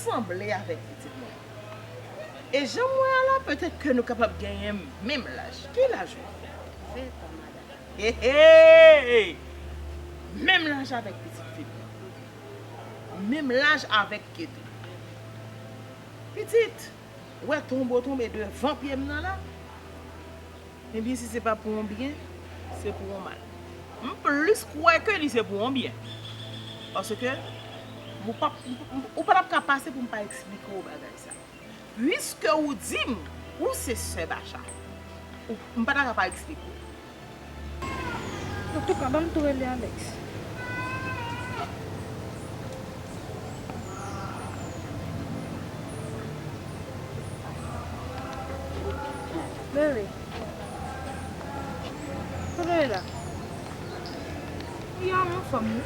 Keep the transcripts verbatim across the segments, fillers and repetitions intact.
sanble avèk pitit mwen. E jan m wè a la, petèt ke nou kapab genyen menm laj. Ki laj ou? Ven pa madanm. He, he! Menm laj avèk pitit fi m. Menm laj avèk Ketou. Pitit, ou wè tonbo tonbe devan pye m nan la? Ebyen, si se pa pou yon byen, se pou yon mal. M plis kwè ke li se pou yon byen. Paske ou pa, ou pa t ap ka pase pou m pa eksplike w bagay sa. Piske ou di m ou se sè Bacha, ou, m pa ta ka pa eksplike w. Antouka, ban m tou rele Alex. Bebe. Kote w ye la? Ya, m anfòm wi.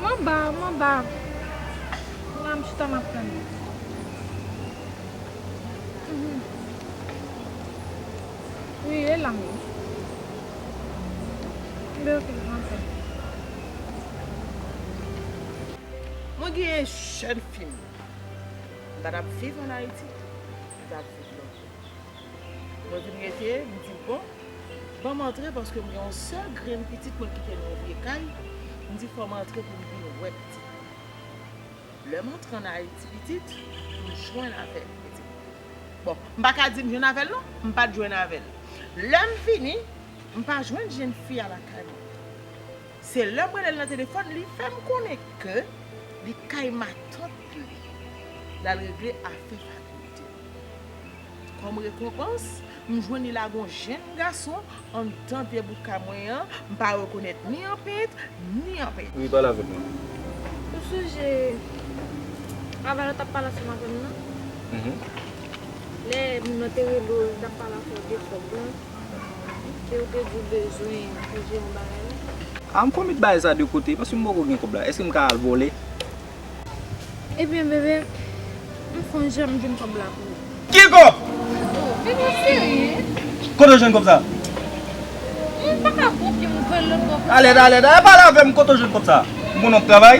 M anba, m anba. La m chita m ap tann ou. Mhm. Wi, e la m ye. Mwen gen jèn fi m. M pa t ap viv ann Ayiti. M t ap viv lòt bò. Mwen vin rete, m di, bon, ban m antre paske m gen yon sèl grenn pitit mwen kite nan yon vye kay. M di, fò m antre pou m vin wè pitit mwen. Lè m antre ann Ayiti, pitit, m jwenn avè l, pitit. Bon, m pa ka di m jwenn avè l non, m pa t jwenn avè l. Lè m vini, m pa jwenn jèn fi a lakay mwen. Se lè m rele l nan telefòn, li fè m konnen ke li kay matant li. L al regle afè fakilte. Kòm rekonpans, m jwenn li lage yon jèn gason anndan vye bout kay mwen an, m pa rekonèt ni anpent, ni anpent. Wi, pale avèk mwen. Ou sonje avan lè w t ap pale ansanm avè m nan? Mhm. Lè moun nan te rele w, li t ap pale avè w de kòb lan. E ou te di w bezwen pou jere yon bagay la? A, m fò met bagay sa de kote, paske m poko gen kòb la. Èske m ka al vòlè? Ebyen, bebe, m fon jan m jwenn kòb la pou ou. Ki kòb? Oh, bebe, w serye? Kote w jwenn kòb sa? M pa ka konprann m voye l lòt bò konsa. Talè, talè, talè, pale avè m, kote w jwenn kòb sa? M konn w ap travay?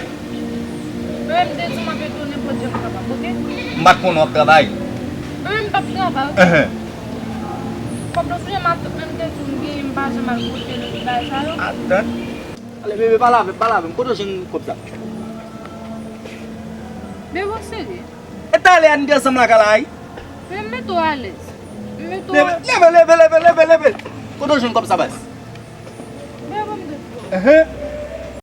Bebe, m te di w m ap ede w nenpòt jan m kapab, oke? M pa t konnen w ap travay. Bebe, m p ap travay, oke? Enhen. Kòb la, ou sonje m te di w m genyen, m pa janm al kote l, bagay sa yo. Atann. Ale, bebe, pale avè m, pale avè m. Kote w jwenn kòb sa? Bebe, w serye? E talè a n te ansanm lakay la, wi. Bebe, mete w alèz. Mete w... Leve, leve, leve, leve, leve, leve. Kote w jwenn kòb sa, baz? Bebe, ban m de kòb. Enhen.